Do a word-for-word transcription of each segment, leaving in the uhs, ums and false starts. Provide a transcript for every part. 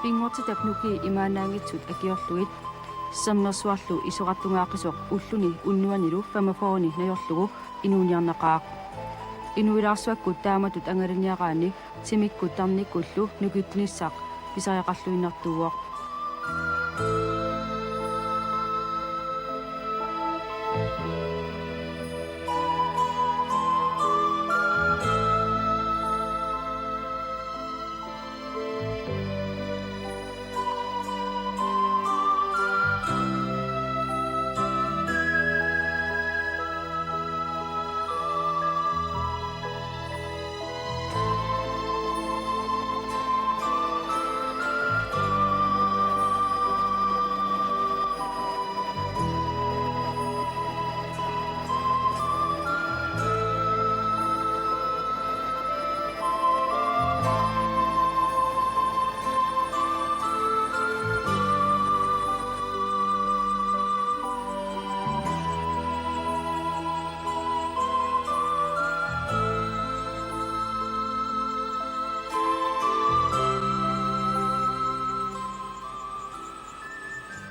Inngortitap nukii imaannaanngitsut akiorlugit, Sermersuarlu isorartungaaqisoq ulluni unnuanilu femogfyrreni najorlugu inuuniarnaqaaq. Inuilaarsuakkut taamatut angalaniaraanni timikkut tarnikkullu nukittunissaq pisariaqarluinnartuuvoq.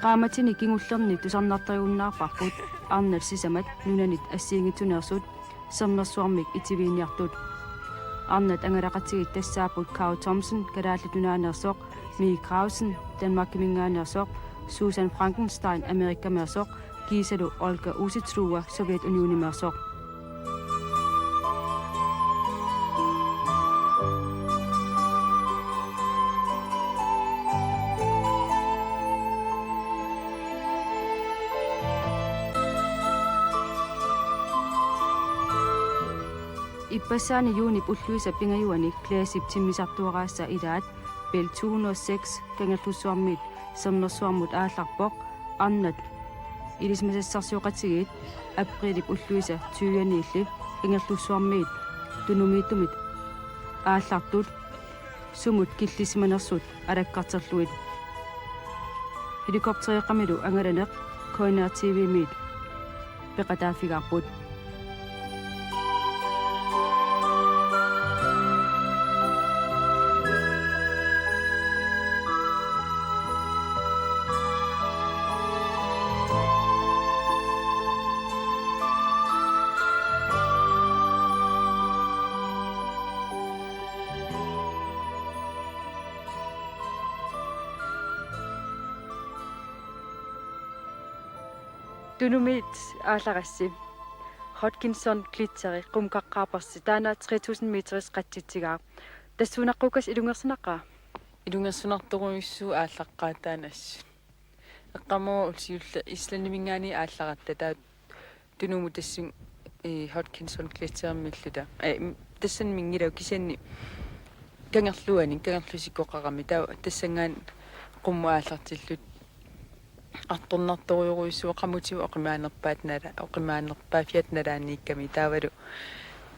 Qaammatini kingullerni tusarnartoriunnaarparput arnat sisamat nunanit assigiinngitsuneersut Sermersuarmik itiviiniartut. Arnat angalaqatigiit tassaapput Kau Thomsen Kalaallit Nunaaneersoq, Mie Krausen Danmarkiminngaanneersoq, Susan Frankenstein Amerikameersoq, kiisalu Olga Usitrova Sovjetunionimeersoq. Ippassaani juunip ulluisa pingajuani Classip timmisartuaraasa ilaat Bell to hundrede og seks Kangerlussuarmiit Sermersuarmut aallarpoq, arnat ilisimasassarsioqatigiit aprilip ulluisa tyvianiilli Kangerlussuarmiit Tunumiittumit aallartut sumut killisimanersut alakkarterlugit. Helikoptereqqamilu angalaneq K N R T V-miit peqataaffigaarput. Tunumiit aallarassi Hodgkinson Gletsjeri qummukaqqaarparsi, taanna tre tusind meterist qatsitsigaa. Tassuunaqquukkassi ilungersunaqaaq? Ilungersunartorujussuuvoq aallaqqaataanut assut. Eqqaamavara siulleq Islandiminngaanniit aallaratta, taava Tunumut tassunga, ee, Hodgkinson Gletsjerimiilluta. Ee, m-, tassaniinngilagut kisianni Kangerluani, Kangerlussikkoqarami, taava tassanngaannaq qummut aallartilluta. Artornartorujorujussuuvoq, qamutigut oqimaanerpaat nala-, oqimaanerpaaffiata nalaaniikkami, taavalu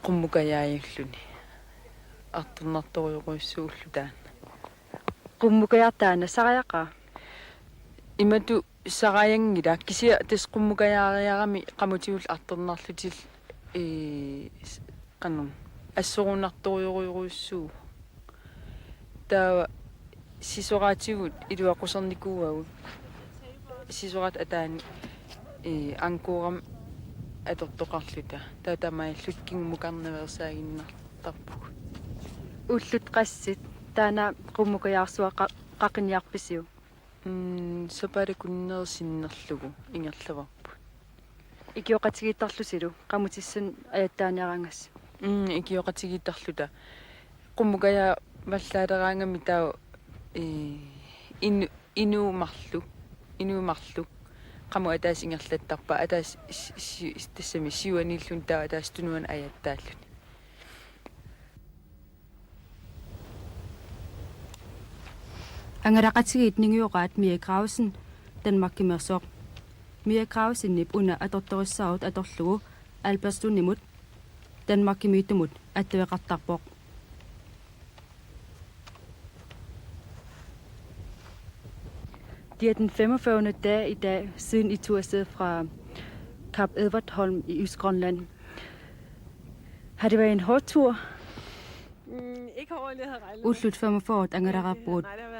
qummukajaajulluni. Artornartorujorujussuuvoq ulloq taanna. Qummukajaaq taanna sarajaaqaa? Imatut sarajanngilaq, kisianni tassa qummukajaariarami qamutigullu artornarlutillu, ee, s-, qanoq, assorunartorujorujussuuvoq. Taava sisoraatigut iluaqusernikuuagut. Sisoraat ataani, ee, Angkoramut atortoqarluta. Taava taamaalilluta kingumut karnaveersaaginnartarpugut. Ullut qassit taanna qummukajaarsuaq qa-, qaqiniarpisiuk? Mm, sapaatip akunneri sinnerlugu ingerlavarput. Ikioqatigiittarlutilu qamutissanut ajattaaniaraangassi. Mm, ikioqatigiittarluta. Qummukajaavallaaleraangami taava, ee, inu-, inuumarlu, inuumarlu. Qamut ataaseq ingerlattarpaa, ataaseq si-, si-, tassami siuaniilluni taava ataaseq tunuanut ajattaalluni. Angalaqatigiit ningujoqaat Mie Krausen Danmarkimeersoq. Mie Krausenip una atortorissaarut atorlugu Albertslundimut Danmarkimiittumut attaveqartarpoq. Det er den femogfyrrende dag i dag, siden I tog afsted fra Kap Edward Holm i Østgrønland. Har det været en hård tur? Mm, ikke hårdere, end jeg havde regnet med. Ullut femogfyrre angalareerpugut. Nej, det har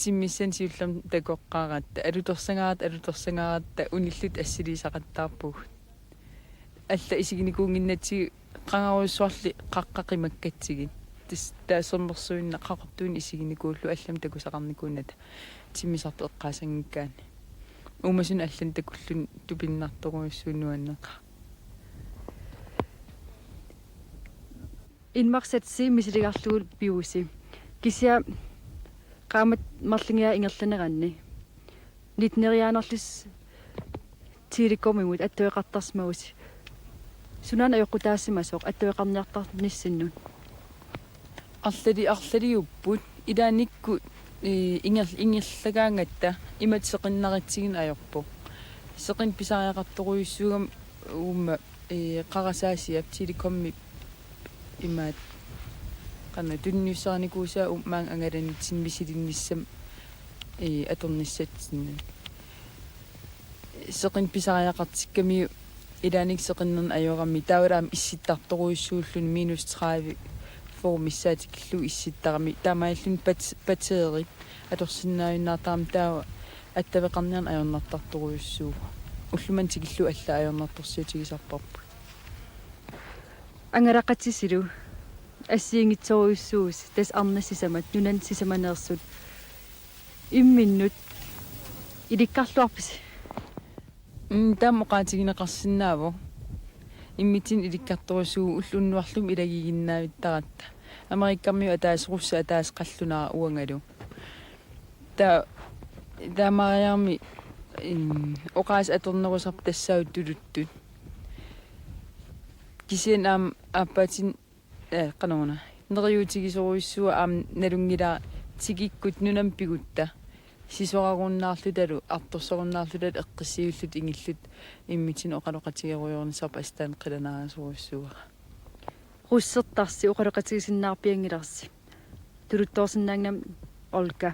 timmissanik siullermik takoqqaaratta, alutorsagaaratta, alutorsagaaratta unilluta assiliisaqattaarpugut. Alla isiginikuunnginnatsigu qangarujussuarli qaqqa qimakkatsigit. Tassa taava sermersuinnaq qaqortuunik isiginikuullugu allamik takusaqarnikuunnata timmisartut eqqaasanngikkaanni. Uumasuna allanut takulluni tupinnartorujussuuvoq, nuanneqaaq. Inmark Zatsi misiligarlugu pivusi. Kisianni qaammat marlungiaa ingerlaneranni nitteneriaanerlusi Telecomimut attaveqartarsimavusi. Sunaana ajoqutaasimasoq attaveqarniartarnissinnut? Arlali-, arlaliupput. Ilaannikkut, ee, inger-, ingerlagaangatta imatut seqinnaritsigineq ajorpoq. Seqineq pisariaqartorujussuugami uuma, ee, qarasaasiap Telecomip imaattoq, qanoq, tunniussarinikuusaa uuma maanga angalanitsinni misilinnissami, ee, atornissatsinnut. Seqineq pisariaqartikkamiuk ilaanni seqinnerneq ajorami, taavalu aamma issittartorujussuulluni minus tredive, fyrre missaat tikillugu issittarami, taamaalilluni bat-, batterit atorsinnaajunnaartarami, taava attaveqarniarneq ajornartartorujussuuvoq. Ullumimut tikillugu allaat ajornartorsiutigisarparput. Angalaqatisilu assigiinngitsorujussuusi, tassa arnat sisamat, nunani sisamaneersut. Imminnut ilikkarluarpisi? Mm, taama oqaatigineqarsinnaavoq. Immitsinnut ilikkartorujussuuvoq, ulloq unnuarlu ilagiinnaavittaratta. Amerikkarmiut ataaseq, russat ataaseq, qallunaat uangalu. Ta-, taamaareermi, mm, oqaaseq atornerusarput tassaavoq tuluttut. Kisianni aamma aappaatinni, ee, qanoruna, neriuutigisorujussuuvoq aamma nalunngilara tikikkutta nunamut pigutta sisorarunnaarlutalu artorserunnaarlutalu eqqissivilluta ingilluta immitsinnut oqaloqatigerujoornissarput, assut taanna qilanaarisorujussuuara. Russertarsi oqaloqatigisinnaarpianngilarsi. Tuluttoorsinnaannginnami Olga.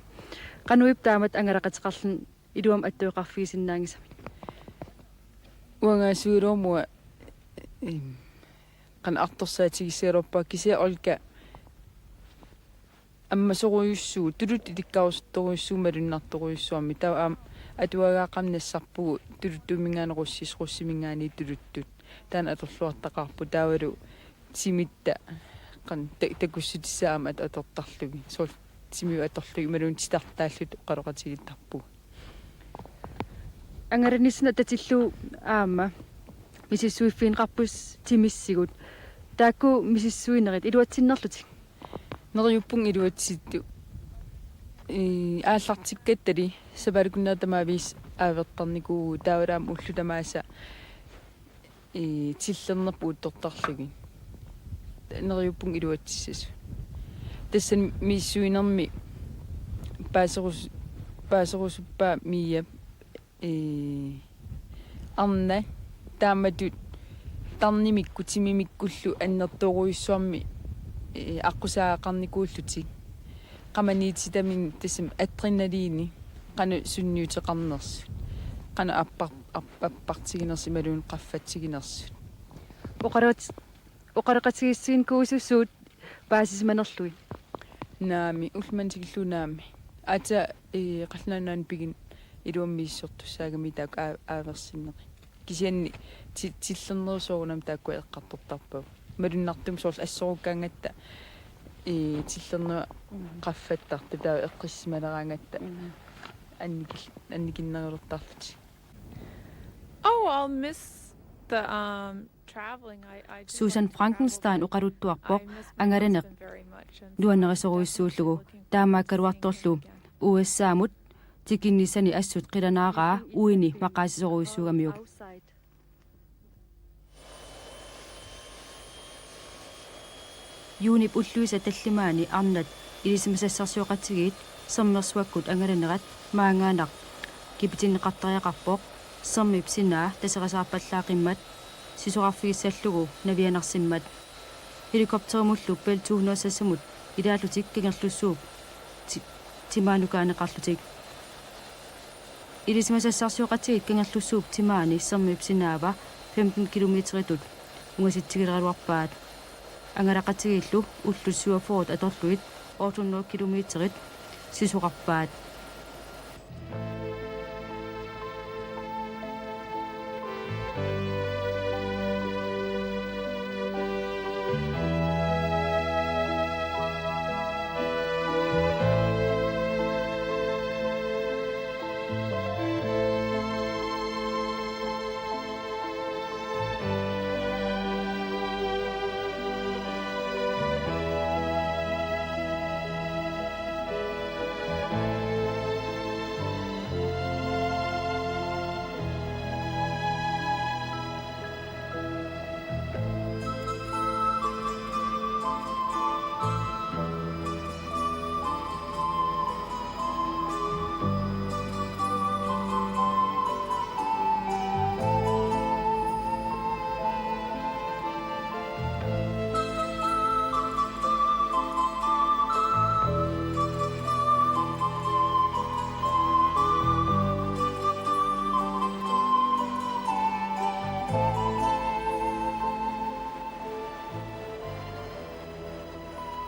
Qanoq ippa taamatut angalaqateqarluni iluamik attaveqarfigisinnaanngisamik? Uangaasuugaluaruma, em, qanoq, artorsaatigisagaluarpara, kisianni Olga ammasorujussuuvoq, tuluttut ilikkarusuttorujussuuvoq malunnartorujussuarmik. Taava aamma atuagaaqqamik nassarpugut tuluttuuminngaanniit russis-, russiminngaanniit tuluttut. Taanna atorluartaqaarpoq, taavalu timitta qanoq ta-, takussutissaat aamma at-, atortarlugit. Soorlu timigut atorlugit imaluunniit titartaalluta oqaloqatigiittarpugut. Angalanissinni atatillugu aamma misissuiffigineqarpusi timissigut. Taakku misissuinerit iluatsinnerlutik? Neriuppunga iluatsitut. Ii, aallartikkattali sapaatip-akunnerata tamaaviisa aavertarnikuuvugut, taavalu aamma ullut tamaasa, ii, tillernerput uuttortarlugit. Neriuppunga iluatsissasut. Tassani misissuinermi paaserus-, paaserusuppaa Miap, ee, arnat taamatut tarnimikkut timimikkullu annertoorujussuarmik, ee, aqqusaagaqarnikuullutik. Qamaniititaminnik tassami adrenalini qanoq sunniuteqarnersut, qanoq appar-, app-, appartiginersut imaluunniit qaffatsiginersut. Oqaloqat-, oqaloqatigiissuinikuususuut paasisimanerlugit? Naamik, ullumimut tikillugu naamik. Aatsaat, ee, Qallunaat Nunaanni pigineq iluamik misissortussaagami taakku aa-, aaversinnerit. Kisianni ti-, tillernerup soorunami taakkua eqqartortarpagut. Malunnartumik soorlu assorukkaangatta, ee, tillernerup qaffattartoq, taava eqqissimaleraangatta annikil-, annikinnerulertarlutik. Oh, I'll miss the, um, traveling. I, I do Susan like to travel, Frankenstein but oqaluttuarpoq I miss my angalaneq husband very much, and so I'm nuannarisorujussuullugu, definitely looking forward to seeing him again. Taamaakkaluartorlu U S A-mut tikinnissani assut qilanaaraa uini maqaasisorujussuugamiuk. Juunip ulluisa tallimaanni arnat ilisimasassarsioqatigiit Sermersuakkut angalanerat maanngaannaq kipitinneqartariaqarpoq, Sermip sinaa Taserasaarpallaaqimmat sisorarfigissallugu navianarsimmat. Helikopterimullu Bell to hundrede og seks-imut ilaallutik Kangerlussuup ti-, timaanukaanneqarlutik. Ilisimasassarsioqatigiit Kangerlussuup timaani Sermip sinaava femten kilometeritut ungasitsigileraluarpaat. Angalaqatigiillu ullut syvogfyrre atorlugit otte hundrede kilometerit sisorarpaat.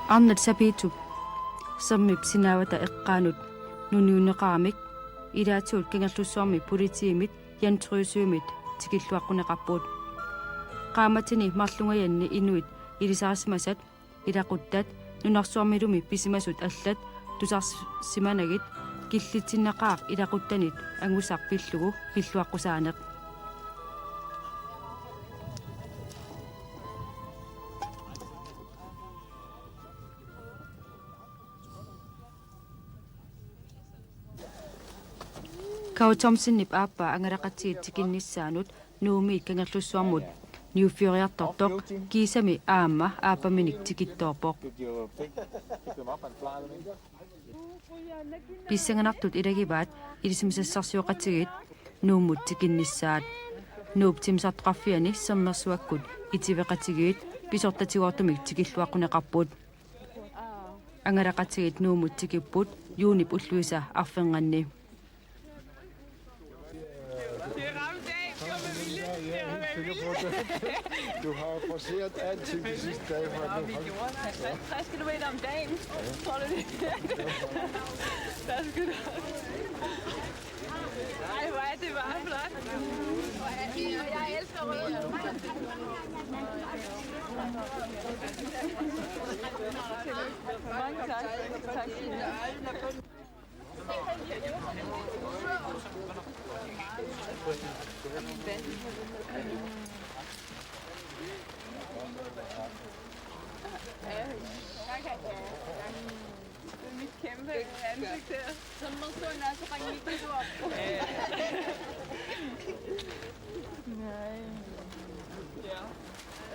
Arnat sapiitsup sermip sinaavata eqqaanut nuniunneqaramik ilaatigut Kangerlussuarmi politiimit Jan Trøsømit tikilluaqquneqarput. Qaammatini marlungajanni inuit ilisarisimasat, ilaquttat, nunarsuarmilumi pisimasut allat tusarsimanagit killitsinnaqaaq ilaquttanit angusaq pillugu pilluaqqusaaneq. Kau Thomsenip aappaa angalaqatigiit tikinnissaanut Nuummiit Kangerlussuarmut niuffioriartortoq kiisami aamma aappaminik tikittoorpoq. Pissanganartut ilagivaat ilisimasassarsioqatigiit Nuummut tikinnissaat. Nuup timmisartoqarfiani Sermersuakkut itiveqatigiit pisortatigoortumik tikilluaqquneqarput. Angalaqatigiit Nuummut tikipput juunip ulluisa arfernganni. Det er ramt af. Det var med vilje. Det var med vilje. Du har jo forceret alting de sidste dage for nu. Hold da. Halvtreds kilometer om dagen. Tror du det? Det er sgu da. Ej, hvor er det bare flot. Jeg elsker rød. Mange tak. Tak. Det er mit kæmpe ansigt her. Sådan noget stort, når jeg så bange, ikke? Nej. Ja.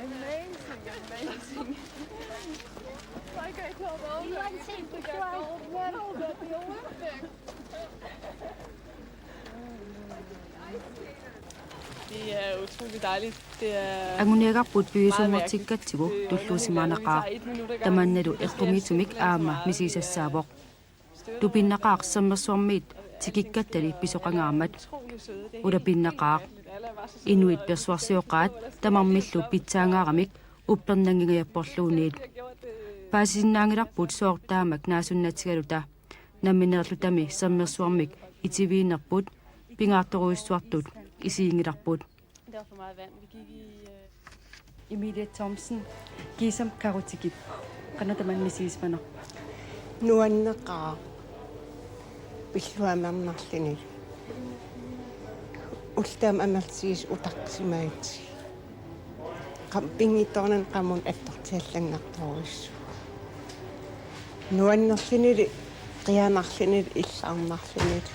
Amazing, amazing. Like I told all of you, you guys, gold medals at the Olympics. Det er utroligt dejligt. Det er Anguniagarput piviusunngortikkatsigu tulluusimaarnaqaaq. Tamannalu eqqumiitsumik aamma misigisassaavoq. Tupinnaqaaq Sermersuarmiit tikikkattali pisoqangaarmat. Ulapinnaqaaq. Inuit persuarsioqaat tamarmillu pitsaangaaramik uppernanngingajapporluunniit. Paasisinnaanngilarput sooq taamak naasunnaatigaluta. Nammineerlutami Sermersuarmik itiviinerput pingaartorujussuartut isiginngilarput. Det var for meget vand. Vi gik i, øh, Emilie Thomsen, kiisami Kau tikippoq. Qanoq tamanna misigisimanarpa? Nuanneqaaq. Pilluaamernarluni. Ullut taama amerlatigisut utaqqisimagatsigu. Qam-, pinngitsoornani qamuuna attortiallanngortorujussuuvoq. Nuannerlunili, qianarlunili, illarnarlunili.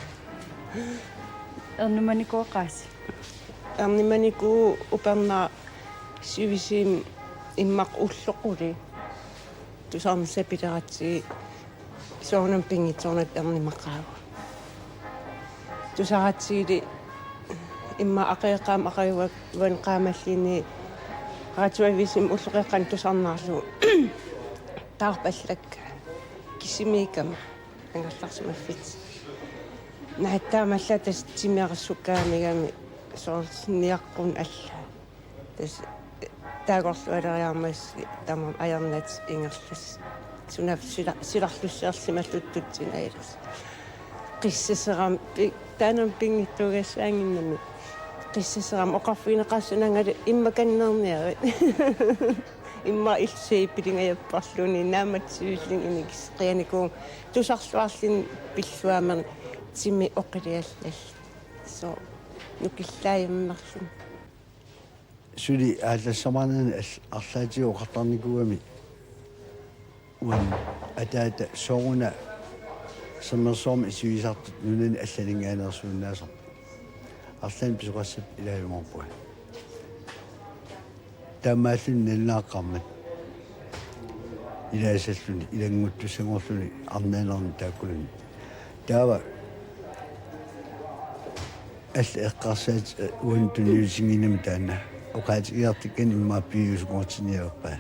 Ernumanikooqaasi? Ernumanikuuvoq upernaaq sivisuumik immaqa ullut qulit. Tusarnissapileratsigu soorunami pinngitsoornata ernumaqaavunga. Tusaratsiguli immaqa aqagu eqqaamavara aqaguani qaammalluunniit Radioavisimi ulloqeqqanut tusarnaarlugu taarpallakka kisimiikkama angerlarsimaffitsinni. Naatsaammallaat tassa timersukkaanigami soorlu niaqqunut allaat. Tassa taagorlualeriarmat tamarmik ajornatik ingerlasut. Sunaaffa sila-, silarlussiorsimalluttutsinaajulersi. Qissaserama pi-, taanna pinngitsuugassaanngimmat. Qissaserama oqarfigineqarsinnaanngilaq immaqa kannerniarit. Immaqa ilsai pilingajapparluunniit naammassivillugu inikis qianikuuvunga tusarluarluni pilluaamernarluni timi oqiliallallugu. Soorlu nukillaajammerluni. Suli aallassamaanani al-, arlaatigut oqartarnikuugami uani ataata sooruna Sermersuarmi isuisartut nunani allaninngaanneersuinnaasarput. Arlaannik pisoqassapput ilaajumaarpunga. Taamaalluni nalunaaqqammat ilaasalluni ilannguttussanngorluni arnaanerni taakkunani. Taava alla eqqarsaat, eh, uani tunniutinnginnami taanna. Oqaatigiartikkani immaqa piviusunngortinniarpaa.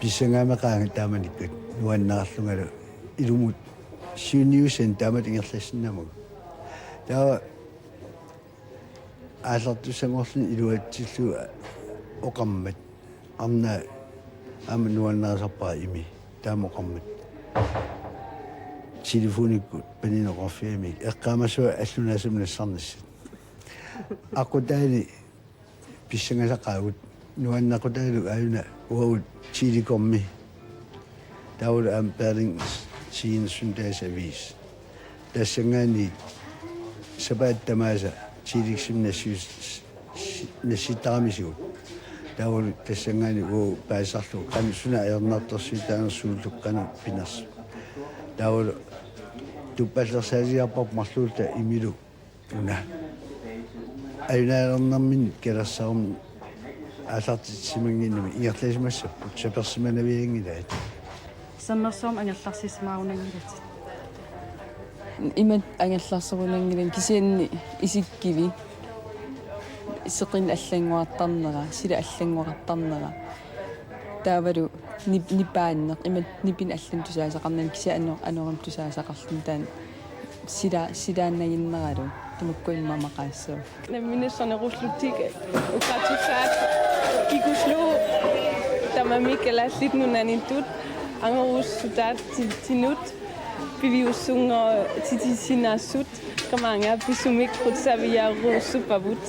Pissangaameqaanga taamanikkut nuannaarlungalu ilumut siunniussanik taamatut ingerlassinnaammata. Taava aallartussanngorluni iluatsillugu oqarmat arnaa Aamma nuannarisarpara imi taama oqarmat. Telefonikkut panineq oqarfigamik eqqaamassavat allunaasumik nassarnissat. Aqqutaani pissangasaqaagut nuannaaqutaalu aajuna uagut Telekomi. Taavalu aamma Berlingske Tidende Søndagsavis. Tassanngaanniit sapaatip tamaasa Teleximik nassius-, nassittaramissigut. Taavalu tassanngaanniit uagut paasisarlugu qanoq suna ajornartorsiutaanersuullu qanoq pinersut. Taavalu tuppallersaasiarparput marluulluta imilu una. Ajunaalernerminni kalersornermi aallartissimannginnami ingerlasimassapput sapersimanavianngilaat. Sammersuum angerlarsissimaarunanngilatit. Imatut angerlarsorunanngilanga kisianni isikkivi seqineq allanngorartarnera, sila allanngorartarnera. Taavalu nip-, nipaanneq, imatut nipineq allanut tusaasaqarnani kisianni anor-, anorimut tusaasaqarluni taanna sila-, silaannaginneralu tamakku immaqa maqaassaaq. Nammineq sonerullutik uqatussaat kikullugu tamarmik Kalaallit Nunaanniittut angoruussutaat ti-, tinut piviusunngortitsisinnaassut kamaanga pisumik qutsaviaruussuppagut.